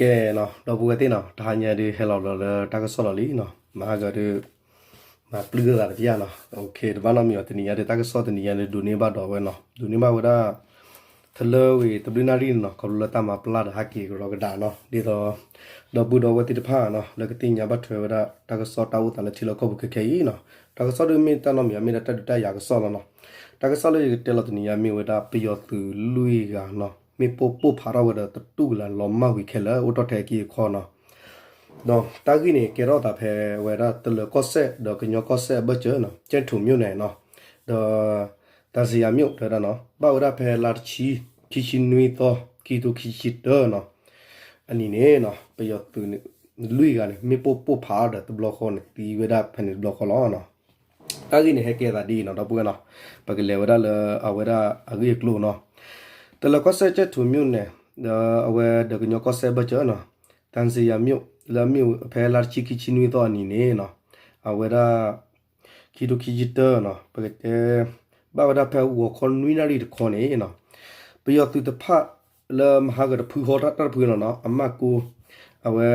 ကဲနီၤ ဒီပုၢ်ဝဲၢ်သ့ၣ်နီၤ တဟါညါဒုးဟဲလီၤလီၤလၢတၢ်ကစီၣ်လီၤလံနီၤ မဟါကဒုး မၤပျုၢ်သးတပျၢ်နီၤ တဘၣ်နီတမံၤအီၤ တနံၤညါဒုး တၢ်ကစီၣ်တနံၤညါဒုး ဒိးန့ၢ်ဘၣ်ဒီးဝဲနီၤ ဒိးန့ၢ်ဘၣ်ဝဲဒၣ် ထလၢဝံၤတဘျုးနၣ်ရံၣ်န့ၣ်နီၤ ခီဖျိလၢတၢ်မၤပျၢ်ဒီးဟဲက့ၤကဒီးကဒါနီၤ ဒ်သိး ဒီပုၢ်ဒီဝဲၢ်သ့ၣ်တဖၣ်နီၤ လၢကသ့ၣ်ညါဘၣ်ထွဲဝဲဒၣ် တၢ်ကစီၣ်တၢ်အိၣ်သးလၢထံလီၢ်ကီၢ်ပူၤခဲခဲအံၤနီၤ တၢ်ကစီၣ်ဒုးမ့ၢ်တၢ်နီတမံၤ မ့ၢ်ဒၣ်တၢ်ဒုးတၢ်ယၤကစီၣ်လီၤနီၤ တၢ်ကစီၣ်လၢယကတဲလီၤတနံၤညါမ့ၢ်ဝဲဒၣ် ပယီၤသုးလွံၢ်ဂၤနီၤ မ့ၣ်ပိၢ်ပိၢ်ဖးထီၣ်ဝဲဒီးတတူၢ်ကလာ်လီၤမၢ်ဝံၤခဲလၢာ် အိၣ်ထီၣ်ထဲအက့အခီနီၤ ဒီးတၢ်ဂ့ၢ်န့ၣ် ကဲထီၣ်သးဖဲဝဲဒၣ်တလၢၤကီၢ်စဲၣ် ဒီးကညီကီၢ်စဲၣ်အဘၢၣ်စၢၤနီၤ ကၠဲၣ်ထူးမျိၣ်န့ၣ်နီၤ ဒီး တၣ်စံယၤမျိၣ် တဲဝဲဒၣ်နီၤ ဘၣ်ဝဲဒၣ်ဖဲလါတဆံ ခံဆံနွံသီ ခံကထိခံဆံတၢနီၤ အနံၤန့ၣ်နီၤ ပယီၤသုးလွံၢ်ဂၤန့ၣ် မ့ၣ်ပိၢ်ပိၢ်ဖးအီၤဒီးတဘျီဃီန့ၣ် သံဝဲဒၣ်ဖဲန့ၣ်တဘျီဃီလီၤနီၤ တၢ်ဂ့ၢ်န့ၣ်ဟဲကဲသးဒ်အံၤနီၤ ဒီပုၢ်ဝဲၢ်နီၤ ပကလဲၤဝဲဒၣ်လၢအဝဲဒၣ်အဂ့ၢ်အကျိၤနီၤ တလၢၤကီၢ်စဲၣ်ကၠဲၣ်ထူးမျိၣ်န့ၣ် ဒီးအဝဲဒီးကညီကီၢ်စဲၣ်ဘၢၣ်စၢၤနီၤ တၣ်စံယၤမျိၣ် လၢအမ့ၢ်ဖဲလါတဆံခံဆံနွံသီအနံၤန့ၣ်နီၤ အဝဲဒၣ် ခံကထိခံဆံတၢနီၤ ပကတဲ ဘၣ်ဝဲဒၣ်ဖဲဂီၤခီနွံနၣ်ရံၣ်တခီန့ၣ်နီၤ ပယီၤသုးတဖၣ်လၢမဟါကတဖုဟီတၢ်တဖုနီၤနီၤ အမၢ်ကိ အဝဲ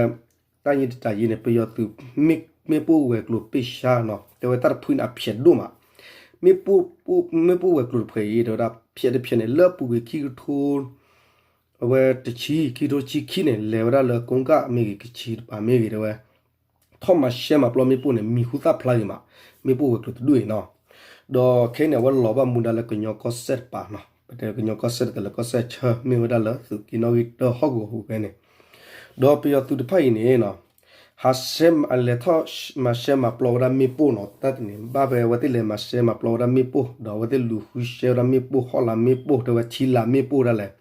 တၢ်ယံၤတတၤယံၤန့ၣ် ပယီၤသုး မ့ၣ်ပိၢ်ဝဲၤကျိၤပ့ၢ်ဆါနီၤ တဲဝဲတၢ်တဖုန့ၣ် အဖျဲးဒိၣ်မး မ့ၣ်ပိၢ် မ့ၣ်ပိၢ်ဝဲၤကျိၤတဖျဲးအံၤ တဲဝဲဒၣ် ဖျဲးတဖျဲးန့ၣ် လၢအပူၤကွံာ်ခံကထိ အဝဲတဆံ ခံကထိတဆံခံန့ၣ် လဲၤဝဲဒၣ်လၢကိးကၣ်မ့ၢ်ဂ့ၤ ကဆံတပၤမ့ၢ်ဂ့ၤ တဲဝဲ ထီၣ်မၤရှဲမၤပျီမ့ၣ်ပိၢ်န့ၣ် မံၤဟူသၣ်ဖျါဂ့ၤမး မ့ၣ်ပိၢ်ဝဲၤကျိၤတဒူၣ်အံၤနီၤ ဒီးခဲအံၤန့ၣ် အဝဲလီၤဘၣ်မူဒါလၢကညီကီၢ်စဲၣ်တပၤနီၤ ပတဲကညီကီၢ်စဲၣ်တလၢၤကီၢ်စဲၣ်ဆၢ မ့ၢ်ဝဲဒၣ်လၢသုးက့နီၣ်ဂံၢ်တၢဟီၣ်ကဝီၤပူၤဖဲန့ၣ် ဒီးပယီၤသုးတဖၣ်အံၤန့ၣ်နီၤ ဟးဆဲ လဲၤထီၣ်မၤရှဲမၤပျီဝဲဒၣ်မ့ၣ်ပိၢ်နီၤ တၢ်တနံၤ ဘၣ်ဖဲအဝဲသ့ၣ်လဲၤမၤရှဲမၤပျီဝဲဒၣ်မ့ၣ်ပိၢ် ဒီးအဝဲသ့ၣ်လူၤဃုရှဲဝဲဒၣ်မ့ၣ်ပိၢ် ဟီၣ်လာ်မ့ၣ်ပိၢ် တဲဝဲထံလာ်မ့ၣ်ပိၢ်ဒၣ်လဲာ်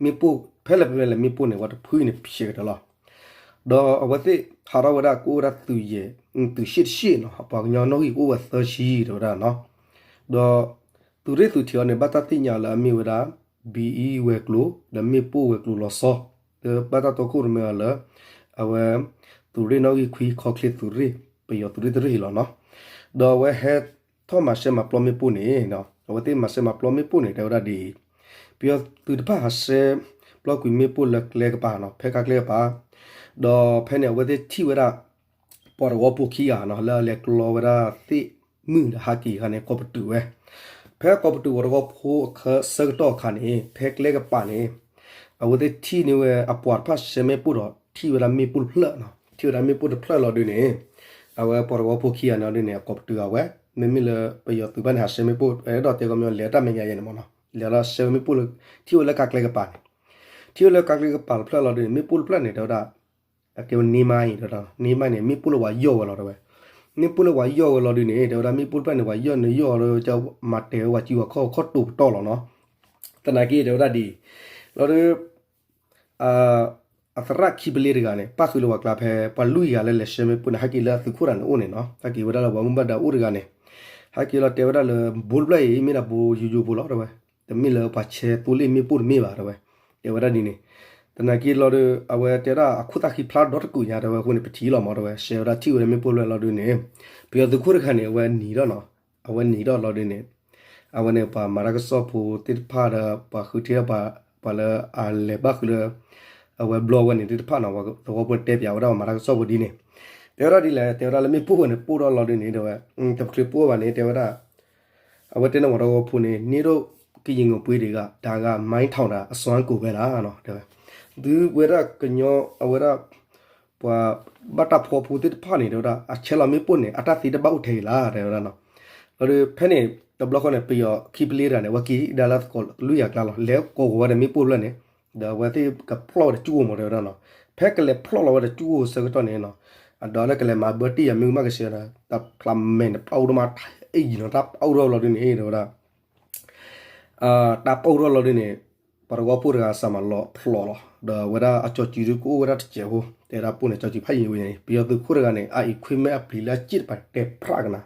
မ့ၣ်ပိၢ် ဖဲလဲၣ်ဖဲလဲၣ်မ့ၣ်ပိၢ်န့ၣ် ဝဲတဖုန့ၣ်ဖျဲးကတၢၢ်လီၤ ဒီးအဝဲသ့ၣ်ဟးထီၣ်ဝဲဒၣ်ကအိၣ်ဝဲဒၣ်သုးယဲၢ် သုးရှ့ၣ်တရှ့ၣ်နီၤ ပှၤကညီနီၣ်ဂံၢ်ကအိၣ်ဝဲသၢဆံတဲဝဲဒၣ်နီၤ ဒီး သုးရ့ၣ်သုးထံးအီၤန့ၣ် ဘၣ်တၢ်သ့ၣ်ညါလၢအမ့ၢ်ဝဲဒၣ် ဘံအံဝဲၤကျိၤ ဒီးမ့ၣ်ပိၢ်ဝဲၤကျိၤလီၤဆီ ဒီးဘၣ်တၢ်တီခိၣ်ရိၣ်မဲအီၤလၢ အဝဲ သုးရ့ၣ်နီၣ်ဂံၢ်ခွံ ခီချ့သုးရ့ၣ် ပယီၤသုးရ့ၣ်တရ့ၣ်အံၤလီၤနီၤ ဒီးအဝဲဟဲထီၣ်မၤရှဲမၤပျီမ့ၣ်ပိၢ်န့ၣ် အဝဲသ့ၣ်မၤရှဲမၤပျီမ့ၣ်ပိၢ်န့ၣ် တဲဝဲဒၣ်ဒ်အံၤ ပယီၤသုးတဖၣ်ဟးဆှဲပျီကွံာ်မ့ၣ်ပိၢ်လၢကျဲကပၤနီၤ ဖဲကါကျဲကပၤ ဒီးဖဲန့ၣ် အဝဲသ့ၣ်ထံၣ်ဝဲဒၣ် ပှၤတဝီဖိခံဂၤနီၤ လၢအလဲၤကျီဝဲဒၣ်သ့ၣ်မုၢ်ဒီးဟးက့ၤအခါန့ၣ် ကိးပတုာ်ဝဲ ဖဲကိးပတုာ်ပှၤတဝီဖိအခါဆၢကတီၢ်အခါန့ၣ် ဖဲကျဲကပၤန့ၣ် အဝဲသ့ၣ်ထံၣ်န့ၢ်ဝဲအပှၤတဖၣ်ဆှဲမ့ၣ်ပိၢ်ဒီး ထံၣ်ဝဲဒၣ်မ့ၣ်ပိၢ်တဖျၢၣ်နီၤ ထံၣ်ဝဲဒၣ်မ့ၣ်ပိၢ်တဖျၢၣ်လီၤဒုးန့ၣ် အဝဲပှၤတဝီဖိခံဂၤန့ၣ်ဒုးန့ၣ် အကိးပတုာ်အဝဲ မ့မ့ၢ်လၢပယီၤသုးဘၣ်န့ၣ် ဟးဆှဲမ့ၣ်ပိၢ် အဲၣ်ဒိးတဲကီမ့ၢ်လဲၤတၢ်မဲာ်ညါယဲန့ၣ်မ့ၢ်နီၤ လဲၤလီၤဆှဲဝဲမ့ၣ်ပိၢ်လၢ ထံၣ်ဝဲလၢကါကျဲကပၤန့ၣ် ထံၣ်ဝဲလၢကါကျဲကပၤတဖျၢၣ်လီၤဒုးန့ၣ် မ့ၣ်ပိၢ်တဖျၢၣ်န့ၣ် တဲဝဲဒၣ် အကဲဝဲန့ၢ်မါအံၤ တဲဝဲဒၣ် န့ၢ်မါန့ၣ် မ့ၣ်ပိၢ်လၢပှၤယီၢ်ဝဲလီၤတဲဝဲ မ့ၣ်ပိၢ်လၢပှၤယီၢ်ဝဲလီၤဒုးန့ၣ် တဲဝဲဒၣ် မ့ၣ်ပိၢ်တဖျၢၣ်န့ၣ် ပှၤယီၢ်န့ၣ်ယီၢ်လီၤ မၤတဲာ်ဝဲပှၤစုပှၤခီၣ်ခီၣ်တိာ်ပတီၢ်လီၤနီၤ သနာ်က့ တဲဝဲဒၣ်ဒ်အံၤ လီၤဒုး အသရၣ်ခံပလ့တဂၤန့ၣ် ပၣ်ဃုာ်လၢပှၤကျါဖဲ ပှၤလွံၢ်ဂၤလၢလဲၤဆှဲမ့ၣ်ပိၢ်န့ၣ် ဟဲက့ၤလၢအသုးခိၣ်တဂၤန့ၣ်အိၣ်န့ၣ်နီၤ ဟဲက့ၤဝဲဒၣ်လၢပှၤမူဘၣ်ဒါအိၣ်တဂၤန့ၣ် ဟဲက့ၤလီၤတဲဝဲဒၣ်လၢ ဘိတဖျၢၣ်အံၤ မ့ၢ်ဒၣ်ဘိယိယိဖိလီၤတဲဝဲ တမ့ၢ်လၢပှၤဆှဲသိလ့ၣ်မ့ၣ်ပိၢ်တမ့ၢ်ဘၣ်တဲဝဲ တဲဝဲဒၣ်ဒ်န့ၣ် သနာ်က့လီၤဒုး အဝဲတဲဒၣ်အခိၣ်သၣ်ဃံဖျါဒီတကူာ်ညါတဲဝဲအဃိန့ၣ် ပထံၣ်လီၤမးတဲဝဲ ဆှဲဝဲဒၣ်ထံၣ်ဝဲဒၣ်မ့ၣ်ပိၢ်တဖျၢၣ်လီၤဒုးန့ၣ် ပယီၤသုးခိၣ်တဂၤန့ၣ် အဝဲနံၤဒီးနီၤ အဝဲနံၤဒီးလီၤဒုးန့ၣ် အဝဲန့ၣ်ပှၤမၤတၢ်ကစီၣ်ဖိသ့ၣ်တဖၣ်ဒီး ပှၤဃုထံၣ်ဒီးပှၤ ပှၤလၢအလဲၤဘၣ်ဃုာ်လၢ အဝဲဘျီဝဲန့ၣ်သ့ၣ်တဖၣ်နီၤ သဝီဖိတဲပၠးဝဲဒၣ်ပှၤမၤတၢ်ကစီၣ်ဖိဒ်န့ၣ် တဲဝဲဒၣ်ဒ်လဲၣ် တဲဝဲဒၣ်လၢမ့ၣ်ပိၢ်ဝဲန့ၣ်ပိၢ်ထီၣ်လီၤဒုးန့ၣ် တဲဝဲ တချုးပိၢ်ဘၣ်န့ၣ် တဲဝဲဒၣ် အဝဲတဲန့ၣ်ပှၤတဝီဖိန့ၣ် န့ၢ်ဒိၣ်ကယံၤငိၣ်ပှ့ၤတဂၤ ဒါက မိုင်းထောင်တာ အစွမ်းကုန်ပဲလားနီၤ တဲဝဲ သုဝဲဒၣ်ကညီ အဝဲဒၣ် ပှၤဘၣ်တၢ်ဖီဖိသ့ၣ်တဖၣ်န့ၣ် တဲဝဲဒၣ် အဆဲးလီၤမ့ၣ်ပိၢ်န့ၣ် အတၢ်သံတဘၣ်အိၣ်ထဲအံၤလၢ တဲဝဲဒၣ်နီၤ လီၤဒုး ဖဲန့ၣ် တဘျီဃီန့ၣ် ပယီၤခံပလ့တဂၤန့ၣ် အဝဲက့ၤဒၣ်လၢသကိးလွံၢ်ဂၤကျါလီၤ လဲၤကိးဝဲဒီးမ့ၣ်ပိၢ်တဖျၢၣ်န့ၣ် ဒီးအဝဲသ့ၣ်ကဖျီၣ်ဝဲဒီးကၠူၣ်အိၣ်မး တဲဝဲဒၣ်နီၤ ဖဲကလဲၤဖျီၣ်လီၤဝဲဒီးကၠူၣ်အိၣ်ဆၢကတီၢ်န့ၣ်နီၤ အဒီးလၢကလဲၤမၤဘၢတံၢ်ယၤမ့ၢ်မးကဆှဲဒီး တၢ်ဖျါမဲာ်န့ၣ် ပအိၣ်ဒိၣ်မး ထါအ့ၣ်ယံၤနီၤ တၢ်ပအိၣ်ထီၣ်လီၤဒုးန့ၣ် တဲဝဲဒၣ် တၢ်ပအိၣ်ထီၣ်လီၤဒုးန့ၣ် ပှၤတဝီဖိတဂၤစးမၤလီၤဖျိးလီၤ ဒီးဝဲဒၣ်အကၠီၤစုၤဒုးကအိၣ်ဝဲဒၣ်တစဲးဖိ တဲဒၣ်ပိၢ်န့ၣ် ကၠီၤစုၤဖးယံၤဝဲန့ၣ် ပယီၤသုးခိၣ်တဂၤန့ၣ် အ equipment အပျံၤလၢအစ့ၣ်တပၤတဲဖျးကနၤ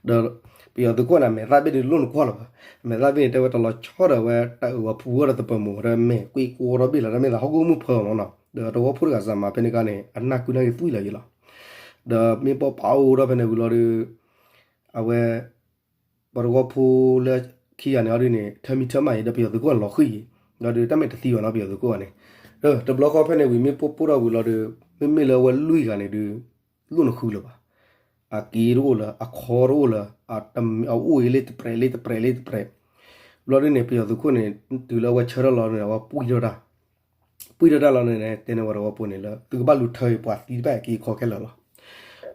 ဒီး ပယီၤသုးခိၣ်န့ၣ် အမဲာ်သၣ်ဘ့ၣ်ဒုးလိၣ်နကွၢ်လီၤဘၣ် အမဲာ်သၣ်ဘ့ၣ်န့ၣ် တဲဝဲတလီၤဆီဒီးဝဲတၢ်အၢၣ်ဝဲဖူဝဲဒီးသပၢၤမိၢ်ဝဲဒီးမဲာ်ကွ့ၢ်ကွီထီၣ်ဘ့ၣ်လီၤ တၢ်မ့ၢ်သးဟီၣ်ခိၣ်မုၣ်ဖၢမးနီၤ ဒီးတဝီဖိတဂၤစးမၤဖဲန့ၣ်ခါန့ၣ် အနၢ်ကုနၢ်ဂ့ၤသွံၣ်လၢၤယံၤလီၤ ဒီးမ့ၣ်ပိၢ်ပအိၣ်ထီၣ်ဖဲန့ၣ်ဝံၤလီၤဒုး အဝဲ ပှၤတဝီဖိလၢခံဂၤန့ၣ်အီၤဒုးန့ၣ် ထၢမံထၢမးအံၤဒီးပယီၤသုးခိၣ်န့ၣ်လီၤဃံၤအံၤ ဒီးဒုးတၢ်မဲာ်တသံဘၣ်နီၤ ပယီၤသုးခိၣ်န့ၣ် တဘျီဃီဖဲန့ၣ်ဝံၤ မ့ၣ်ပိၢ်ပိၢ်ထီၣ်ဝံၤလီၤဒီး မ့မ့ၢ်လၢအဝဲလွံၢ်ဂၤန့ၣ်ဒုး လိၣ်နဃုလၢၤဘၣ်. အက့တအိၣ်လၢၤ အခီတအိၣ်လၢၤ အအိၣ်အ့လ့တပြဲးလ့တပြဲးလ့တပြဲး ဘျီဒ်န့ၣ် ပယီၤသုးခိၣ်န့ၣ် တုၤလၢအဝဲဆၢထၢၣ်လီၤန့ၣ် အဝဲပှံၢ်ထီၣ်တၢ် ပှံၢ်ထီၣ်တၢ်လီၤန့ၣ် တဲန့ၢ်ဝဲသဝီဖိန့ၣ်လၢ သုကဘၣ်လူၤထၢအံၤ ပှၤသံတဖၣ်အက့အခီခဲလၢာ်လီၤ.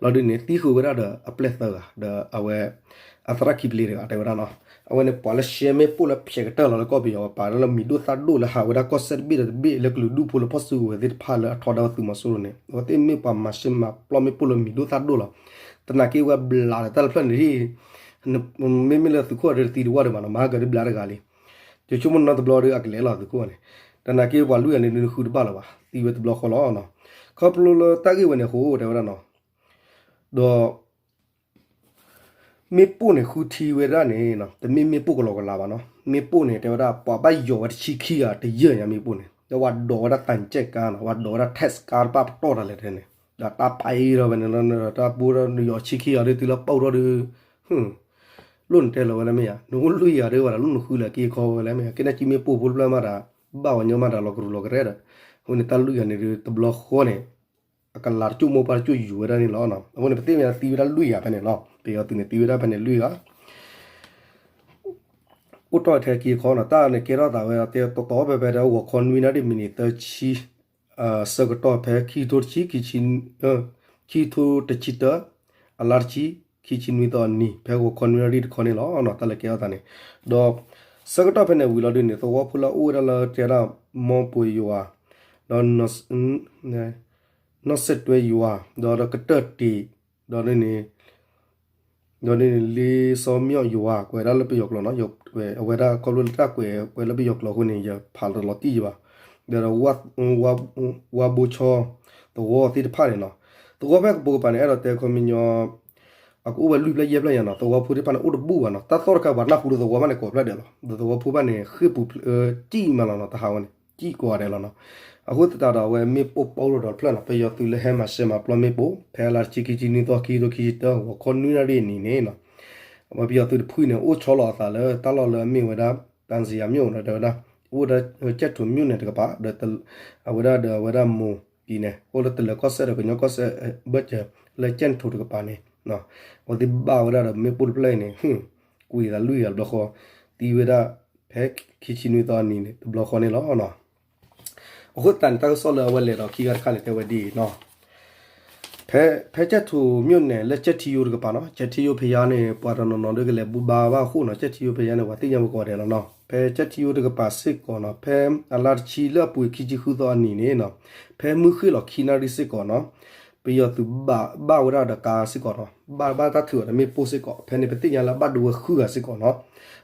ဘျီဒ်န့ၣ် သံဃုာ်ဝဲဒၣ်ဒီးအပျဲၢ်သၢဂၤ ဒီးအဝဲ အသရၣ်ခံပလ့တဂၤ တဲဝဲဒၣ်နီၤ အဝဲန့ၣ်ပှၤလၢရှဲမ့ၣ်ပိၢ်လၢဖျဲးကတၢၢ်လီၤလၢကီၢ်ပယီၤ ပာ်လၢမံၤဒိၣ်သၣ်ဒိၣ်လၢဟးဝဲဒၣ်ကီၢ်စဲၣ်တဘ့ၣ်ဒီးတဘ့ၣ်လၢကလုာ်ဒူၣ်ဖိလၢဖီၣ်စုကဝဲၤသ့ၣ်တဖၣ်လၢအထီဒါဝဲသုးမီၤစိရိၤန့ၣ် အဝဲသ့ၣ်မ့ၢ်ပှၤမၤရှဲမၤပျီမ့ၣ်ပိၢ်လၢမံၤဒိၣ်သၣ်ဒိၣ်လီၤ. သနာ်က့ဝဲဘျးဒီးတၢ်တဖျၢၣ်န့ၣ် မ့မ့ၢ်လၢသုးခိၣ်အဒၢတသံတဝၢ်ဒံးဘၣ်နီၤ မၤဟါကဒုးဘျါတဂၤလံ. ယဆိကမိၣ်နီတဘျီဒီးအကလဲၤလီၤသုးခိၣ်န့ၣ် တနာ်က့ပှၤလွံၢ်ဂၤန့ၣ်ဒုးနဃုတဘၣ်လၢၤဘၣ် သံဝဲတဘျီဃီလီၤ. ခီဖျိလၢတၢ်ဂ့ၢ်ဝဲန့ၣ်အဃိ တဲဝဲဒၣ်နီၤ ဒီး မ့ၣ်ပိၢ်န့ၣ်ဃုထံဝဲဒၣ်န့ၣ် တမ့ၢ်မ့ၣ်ပိၢ်ကလီကလီဘၣ်နီၤ မ့ၣ်ပိၢ်န့ၣ် တဲဝဲဒၣ် ပှၤဘၣ်ယိးဝဲတဆံခံဂၤတယၢၢ်ညါမ့ၣ်ပိၢ်န့ၣ် ဒီးဝဲဒိးဝဲဒၣ်သံကဲးကါနီၤ ဝဲဒိးဝဲဒၣ် test ကါတဘၣ်ပတီၢ်တၢ်လဲၣ်တဲန့ၣ် ဒီးတၢ်ပာ်အံၤထီၣ်ဝဲန့ၣ်လီၤ တၢ်ပူထီၣ်ယိးဆံခံဂၤဒုးတုၤလၢပာ်ထီၣ်ဒုး လိၣ်နတဲလီၤဝဲလၢမ့ၢ်ဧါ နအိၣ်လွံၢ်ဂၤဒုးဝဲဒၣ် လိၣ်နဃုလၢက့ခီဝဲလၢမ့ၢ်ဧါ ကဲန့ၣ်ကံမ့ၣ်ပိၢ်ဖိတဖျၢၣ်မးတၢ် ဘၣ်ဝဲညီမးတၢ်လီၤကရူၢ်လီၤကရဲဒီး အဃိန့ၣ်တၢ်လွံၢ်ဂၤန့ၣ်ဒုး တဘျီဃီန့ၣ် အကလၤတကၠိၣ်မိၢ်ပှၢ်တကၠိၣ်ယူၤဝဲဒၣ်န့ၣ်လီၤ. အဃိန့ၣ် ပသ့ၣ်ညါသံဝဲဒၣ်လွံၢ်ဂၤဖဲန့ၣ်လီၤ. ပယီၤသုးန့ၣ်သံဝဲဒၣ်ဖဲန့ၣ်လွံၢ်ဂၤ အိၣ်တီၢ်ထဲက့ခီနီၤ တၢ်န့ၣ်ကဲထီၣ်သးဝဲတဲတီတီဖဲဖဲဒီး ဂီၤခီနွံနၣ်ရံၣ်မံးနံးသၢဆံ ဆၢကတီၢ်ဖဲခံထိတဆံ ခံ ခံထိတဆံတၢ အလါတဆံ ခံဆံနွံသီအနံၤ ဖဲဂီၤခီနွံနၣ်ရံၣ်တခီန့ၣ်လီၤ. တၢ်လဲၤကဲထီၣ်သးန့ၣ် ဒီး ဆၢကတီၢ်ဖဲန့ၣ်ဝံၤလီၤဒုးန့ၣ် သဝီဖိလၢအအိၣ်ဝဲဒၣ်လၢတဲဒၣ် မီပှဲၤယွၤ ဒီး နီၢ်စဲးတွဲယွၤ ဒီးကတၢၢ်တ့ၢ် ဒီးန့ၣ် ဒီးန့ၣ်လ့စီမျီယွၤ ကွဲးဒၣ်လၢပယီၤကျိာ်နီၤ အဝဲဒၣ်ခီဖျိလၢတၢ်ကွဲးကွဲးလၢပယီၤကျိာ်အဃိန့ၣ် ယဖးလီၤတံၢ်ယဘၣ် ဒီး ဝါဘိဆီ သဝီသ့ၣ်တဖၣ်န့ၣ်နီၤ သဝီဖဲကပိာ်ကပၤန့ၣ် အဲၣ်ဒိးတဲခီပညီ အကအိၣ်ဝဲလွံၢ်ဖျၢၣ်ယဲၢ်ဖျၢၣ်ညါနီၤ သဝီဖိသ့ၣ်တဖၣ်န့ၣ် အိၣ်တဘူၣ်ဘၣ်နီၤ တၢ်သီၣ်တခါပှၤနၢ်ဟူဒီးသဝီဘၣ်န့ၣ် ကိးဖျၢၣ်ဒဲးလီၤ ဒီးသဝီဖိဘၣ်န့ၣ် ဃ့ၢ်ပူၤ ကံၣ်မးလီၤနီၤ တဟးဝဲန့ၣ် ကံၣ်ကိးဂၤဒဲးလီၤနီၤ အဃိသတးဒီးအဝဲမ့ၣ်ပိၢ်ပိၢ်ထီၣ်ဒီးတဖျၢၣ်နီၤ ပယီၤသုးလၢဟဲမၤရှဲမၤပျီမ့ၣ်ပိၢ် ဖဲအလါတဆံခံဆံနွံသီ ခံထိခံဆံတၢ ဂီၤခီနွံနၣ်ရံၣ်အနံၤန့ၣ်နီၤ ပယီၤသုးတဖုန့ၣ် အိၣ်ဆီလီၤအသးလၢတၢ်လီၢ်လၢအမ့ၢ်ဝဲဒၣ် တၢ်စံယၤမ့ၣ်အိၣ်နီၤ တဲဝဲဒၣ် အိၣ်ဝဲဒၣ်ကၠဲၣ်ထိးမၠိၣ်န့ၣ်တကပၤ ဒီး အဝဲဒၣ်ဒီးအဝဲဒၣ်မိၢ်ကံၤန့ၣ် အိၣ်လၢတလၢၤကီၢ်စဲၣ်ဒီးကညီကီၢ်စဲၣ် ဘၢၣ်စၢၤ လၢကၠဲၣ်ထိးတကပၤန့ၣ် အဝဲသ့ၣ်ဘၣ်ဝဲဒၣ်ဒီးမ့ၣ်ပိၢ်တဖျၢၣ်အံၤန့ၣ် ကွံာ်သးလွံၢ်ဂၤတဘျီဃီ သံဝဲဒၣ် ဖဲခံဆံနွံသီအနံၤန့ၣ် တဘျီဃီန့ၣ်လီၤ. အဃိသတးန့ၣ် တၢ်ကစီၣ်လၢအဝဲလဲၤဒီးခံဂၤတခါန့ၣ် တဲဝဲဒ်အံၤနီၤ ဖဲ ဖဲကၠဲၣ်ထိးမၠိၣ်န့ၣ် လၢကၠဲၣ်ထံယိတကပၤနီၤ ကၠဲၣ်ထံယိဖဲယါန့ၣ် ပှၤတနီၤနီၤဒီးကလဲၤဘူၣ်ဘါဘၣ်အဃိနီၤ ကၠဲၣ်ထံယိဖဲယါန့ၣ် ပှၤသ့ၣ်ညါဝဲကိးဂၤဒဲးလီၤနီၤ ဖဲကၠဲၣ်ထံယိတကပၤစ့ၢ်ကီးနီၤ ဖဲအလါတဆံလၢအပူၤခံဆံဃုသီအနံၤန့ၣ်နီၤ ဖဲမုၢ်ဃ့ၢ်လီၤခံနၣ်ရံၣ်စ့ၢ်ကီးနီၤ ပယီၤသုးဘၣ်ဝဲဒၣ်ဒီးကါစ့ၢ်ကီးနီၤ ဘၣ်ဘၣ်တၢ်ထုးအီၤဒီးမ့ၣ်ပိၢ်စ့ၢ်ကီး ဖဲန့ၣ်ပသ့ၣ်ညါလၢဘၣ်ဒိဝဲဃုဂၤစ့ၢ်ကီးနီၤ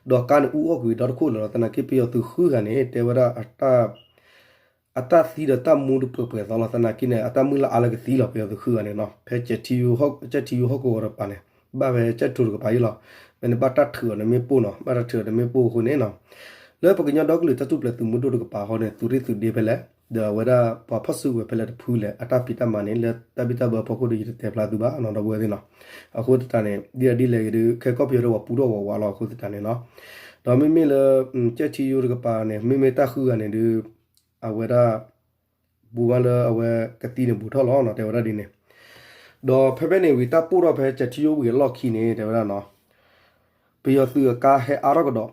ဒီးကါန့ၣ်အူအီၣ်ကွံာ်ဒီတခိၣ်လၢာ်လီၤ သနာ်က့ပယီၤသုးဃုဂၤန့ၣ် တဲဝဲဒၣ် အတၢ်သံဒီးတၢ်မူတပှဲၤပှဲၤသီလီၤ သနာ်က့န့ၣ် အတၢ်မုၢ်လၢ်အါလၢကသံလီၤ ပယီၤသုးဃုဂၤန့ၣ်နီၤ ဖဲ ကၠဲၣ်ထံယိဟီၣ်ကဝီၤတကပၤန့ၣ် ဘၣ်ဖဲကၠဲၣ်ထိးတကပၤအံၤလီၤ ဖဲန့ၣ်ဘၣ်တၢ်ထုးအီၤန့ၣ်မ့ၣ်ပိၢ်နီၤ ဘၣ်တၢ်ထုးအီၤန့ၣ်မ့ၣ်ပိၢ်အဃိန့ၣ်နီၤ လၢပကညီဒီကလုာ်တၢ်ထူၣ်ဖျဲးသုးမုၢ်ဒိၣ်တကပၤဃီန့ၣ် သုးရ့ၣ်သုးဒ့ဖဲလဲၣ် ဒီးအဝဲဒၣ်ပှၤဖီၣ်စုကဝဲၤဖဲလဲၣ်တဖုလဲၣ် အတၢ်ဖံးတၢ်မၤန့ၣ် လၢတၢ်ဘံၣ်တၢ်ဘၢအဖီခိၣ်ဒီး ယတတဲဖျါသုဘၣ်နီၤ ဒီပုၢ်ဝဲၢ်သ့ၣ်နီၤ အဃိသတးန့ၣ် ဒ်လဲၣ်ဒ်လဲၣ်ဂ့ၤဒီး ခဲကီၢ်ပယီၤဒီးပှၤပူထီၣ်ဝးဝးလီၤ အဃိသတးန့ၣ်နီၤ ဒီးမ့မ့ၢ်လၢ ကၠဲၣ်ထံယိတကပၤန့ၣ် မ့မ့ၢ်တၢ်ဃုဂၤန့ၣ်ဒီး အဝဲဒၣ် ဘူးဘၣ်လၢအဝဲကသံန့ၣ်ဘူးထီၣ်လီၤနီၤ တဲဝဲဒၣ်ဒ်န့ၣ် ဒီးဖဲဖဲန့ၣ်ဝံၤ တၢ်ပိၢ်ထီၣ်ဖဲကၠဲၣ်ထံယိဝံၤအလီၢ်ခံန့ၣ် တဲဝဲဒၣ်နီၤ ပယီၤသုးအကါဟဲအါထီၣ်ကဒီး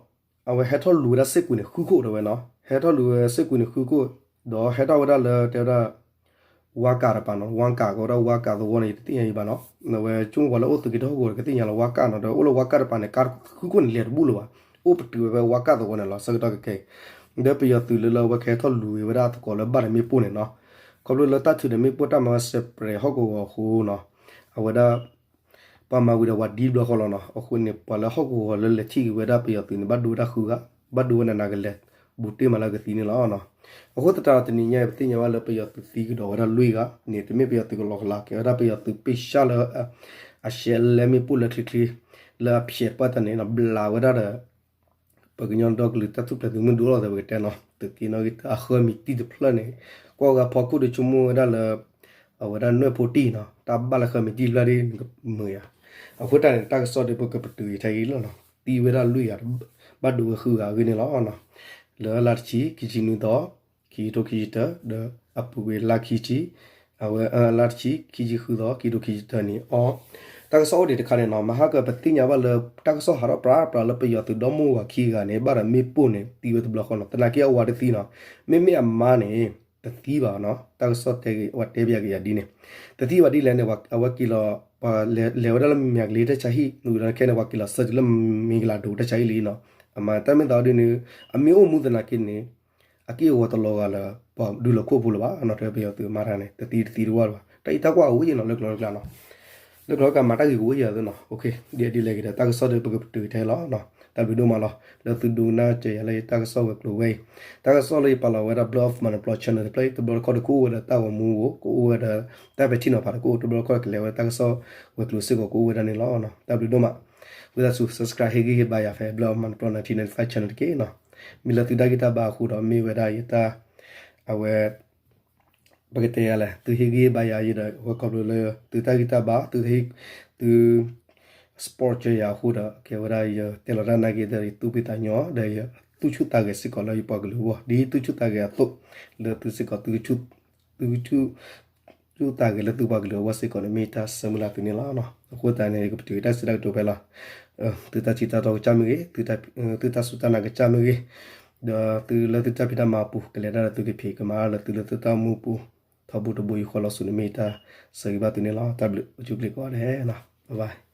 အဝဲဟဲထီၣ်လူၤဝဲဒၣ်စ့ၢ်ကွံာ်န့ၣ် ဃုခိၣ်တဲဝဲနီၤ ဟဲထီၣ်လူၤဝဲစ့ၢ်ကွံာ်န့ၣ်ဃုခိၣ် ဒီးဟဲထီၣ်ဝဲဒၣ်လၢတဲဝဲဒၣ် ဝါကးတပၤနီၤ ဝါကးကီးဝဲဒၣ်ဝါကးသဝီန့ၣ် ယတသ့ၣ်ညါအံၤဘၣ်နီၤ အဝဲကၠိပှၤလၢအိၣ်သုးက့ၤထီၣ်ဟီၣ်ကဝီၤကသ့ၣ်ညါလီၤ ဝါကးနီၤ ဒီးအိၣ်လၢဝါကးတပၤန့ၣ် ကါဃုခိၣ်န့ၣ်လဲၤတဘူၣ်လၢၤဘၣ် အိၣ်ပတုာ်ဝဲဖဲဝါကးသဝီန့ၣ်လီၤ ဆၢကတီၢ်ခဲအံၤ ဒီးပယီၤသုးလၢလၢအဝဲကဟဲထီၣ်လူၤဝဲဒၣ်သကိးလၢဘၣ်ဒီးမ့ၣ်ပိၢ်န့ၣ်နီၤ ခီဖျိလၢတၢ်ထုးဒီးမ့ၣ်ပိၢ်တၢ်မၤစဲးပြဲးဟီၣ်ကဝီၤအဃိနီၤ အဝဲဒၣ် ပှၤမၤဝံၤဒီးပှၤဒ်ဘျီဃီလီၤနီၤ အဃိန့ၣ် ပှၤလၢဟီၣ်ကဝီၤလၢလဲၤထံၣ်က့ၤဝဲဒၣ်ပယီၤသုးန့ၣ် ဘၣ်ဒိဝဲဒၣ်ဃုဂၤ ဘၣ်ဒိဝဲနးနးကလဲာ် ဘူးတ့ၢ်မးလၢကသံန့ၣ်လီၤ. အဃိသတးဒီးတနံၤညါအံၤ ပသ့ၣ်ညါဘၣ်လၢပယီၤသုးသံကဒီးဝဲဒၣ်လွံၢ်ဂၤန့ၣ် တမ့ၢ်ပယီၤသုးကလီကလီ ကဲဝဲဒၣ်ပယီၤသုးပ့ၢ်ဆှၢလၢ အရှဲလဲမ့ၣ်ပိၢ်လၢချ့ချ့ လၢအဖျဲးပှၢ်တၢ်န့ၣ် ဘျးဝဲဒၣ်ဒီး ပကညီဒီကလုာ်တၢ်ထူၣ်ဖျဲးသုးမုၢ်ဒိၣ်လီၤ တဲဝဲကတဲနီၤ သုးက့နီၣ်ဂံၢ်တၢ်အဃၢမံၤတံၢ်တဖျၢၣ်န့ၣ် ကွၢ်ဂၤဖီခိၣ်ဒီးဆိကမိၣ်ဝဲဒၣ်လၢ အဝဲဒၣ်နွဲၣ်ဖိတံၢ်နီၤ တၢ်ဘၣ်လၢဃၢမံၤတံၢ်တဖျၢၣ်ဒ်နကမုာ်ယၤ အဃိတၢ်န့ၣ် တၢ်ကစီၣ်ဒီးပကပတုာ်ယံာ်ထဲအံၤလီၤနီၤ သံဝဲဒၣ်လွံၢ်ဂၤ ဘၣ်ဒိဝဲဃုဂၤအဂ့ၢ်န့ၣ်လီၤ. လၢလါတဆံ ခံဆံနွံသီ ခံ ခံကထိခံဆံတၢ ဒီးအပူၤကွံာ်လါခံဆံ, အဝဲ လါတဆံ ခံဆံဃုသီ ခံကထိခံဆံတၢန့ၣ်အီၤ, တၢ်ကစီၣ်အိၣ်ဒံးတခါန့ၣ်နီၤ, မဟါကပသ့ၣ်ညါဘၣ်လၢ တၢ်ကစီၣ်ဟးထီၣ်ပြးပြးလၢပယီၤသုးဒီမိၢ်ဝၤခံဂၤန့ၣ် ဘၣ်ဒီးမ့ၣ်ပိၢ်န့ၣ် သံဝဲတဘျီဃီနီၤ, သနာ်က့အဝၤတသံနီၤ, မ့မ့ၢ်အမါန့ၣ် တသံဘၣ်နီၤ, တၢ်ကစီၣ်တဲဂ့ၤ အဝဲတဲဘၣ်က့ၤယၤဒ်န့ၣ်, တသံဘၣ်ဒ်လဲၣ်န့ၣ် အဝဲက့ၤလီၤ ပှၤလဲၤဝဲဒၣ်လၢမၠၤကလ့တၢ်ဆါဟံၣ် နုၤဒီးခဲန့ၣ် ပှၤက့ၤလီၤဆၢတုၤလၢမ့ၢ်ကလၤဒိၣ်တၢ်ဆါဟံၣ်လံနီၤ, အမါတၢ်မ့ၢ်သးဒ်န့ၣ် အမ့ၢ်အိၣ်မူသနာ်က့န့ၣ် အက့ၢ်အဂီၤတလီၤဂာ်လၢ ပှၤဒူလီၤခိၣ်ဖိလၢၤဘၣ်နီၤ, တဲပယီၤသုးမါတၢ်န့ၣ် တသံတသံတဝၣ်လၢၤဘၣ်, တၢ်အံၤတၢ်ကွၢ်အဝဲယဲနီၤ လၢကျိၤလၢကျါနီၤ, လၢကျိၤလၢကျါမၤတၢ်ဂ့ၤကဝဲယဲသ့နီၤ, ဒ်လဲၣ်ဂ့ၤဒီး တၢ်ကစီၣ်ဒီးပကပတုာ်ထဲလီၤ, တၢ်ဘျုးဒိၣ်မးလီၤ, လၢသုဒိကနၣ်စၢၤယၤလၢယတၢ်ကစီၣ်ဝဲၤကျိၤဝဲအံၤ, တၢ်ကစီၣ်လၢယပာ်လီၤဝဲဒၣ် Blood of Manipur Channel တဖျၢၣ်အံၤ တဘျီတခီၣ်ဒုးကအိၣ်ဝဲဒီးတၢ်ဂီၤမူဧိၤ ကအိၣ်ဝဲဒီး တၢ်ပဲာ်ထံနီၤဖးတကအိၣ် တဘျီတခီၣ်ကလဲၤဝဲတၢ်ကစီၣ်ဝဲၤကျိၤစ့ၢ်ကီးကအိၣ်ဝဲဒၣ်န့ၣ်လီၤ, တၢ်ဘျုးဒိၣ်မး, ဝံသးစူၤ subscribe ဟ့ၣ်ဂံၢ်ဟ့ၣ်ဘါယၤဖဲ Blood of Manipur nineteen ninety-five channel တက့ၢ်နီၤ, မ့ၢ်လၢသုတၢ်ဂံၢ်တၢ်ဘါအဃိဒီး မ့ၢ်ဝဲဒၣ်ယတၢ် အဝဲ ပကတဲယၤလဲၣ် သုဟ့ၣ်ဂံၢ်ဟ့ၣ်ဘါယၤယဲဒီး အဝဲခီဖျိလၢ သုတၢ်ဂံၢ်တၢ်ဘါ သု sponsor ယၤအဃိဒီး ကဲဝဲဒၣ်ယတဲလီၤတၢ်နာ်က့ဒီး ယသူၣ်ဖှံသးညီ ဒီးယသူၣ်ဆူၣ်သးဂဲၤစ့ၢ်ကီးလၢယပှၤကလုာ်အဂီၢ် ဒ်ယသူၣ်ဆူၣ်သးဂဲၤအသိး လၢသုစ့ၢ်ကီး သု ဆူၣ်သးဂဲၤလၢသုပှၤကလုာ်အဂီၢ်စ့ၢ်ကီးန့ၣ် မ့ၢ်တၢ်ဆၢမုၢ်လၢ်သုန့ၣ်လီၤ. အဃိသတးန့ၣ် ယကပတုာ်က့ၤတၢ်စံးတၢ်ကတိၤဖဲလီၤ. သုတၢ်ထံၣ်တၢ်တီကစၢ်မ့ၢ်ဂ့ၤ, သုတၢ်စူၢ်တၢ်နာ်ကစၢ်မ့ၢ်ဂ့ၤ, ဒီးသုလၢသုတၢ်ဖံးတၢ်မၤအပူၤ ကလဲၤတၢ်လၢသုကဖံး ကမၤတၢ်လၢသုလၢသုတၢ်အိၣ်မူပူၤ ထီဘိတဘိယူၢ်ဃီလီၤဆူန့ၣ် မ့ၢ်တၢ်ဆၢဂ့ၤဘၣ်သုန့ၣ်လီၤ. တၢ်ဘျုး အိၣ်ဆူၣ်အိၣ်ချ့ကိးဂၤဒဲးနီၤ. Bye bye.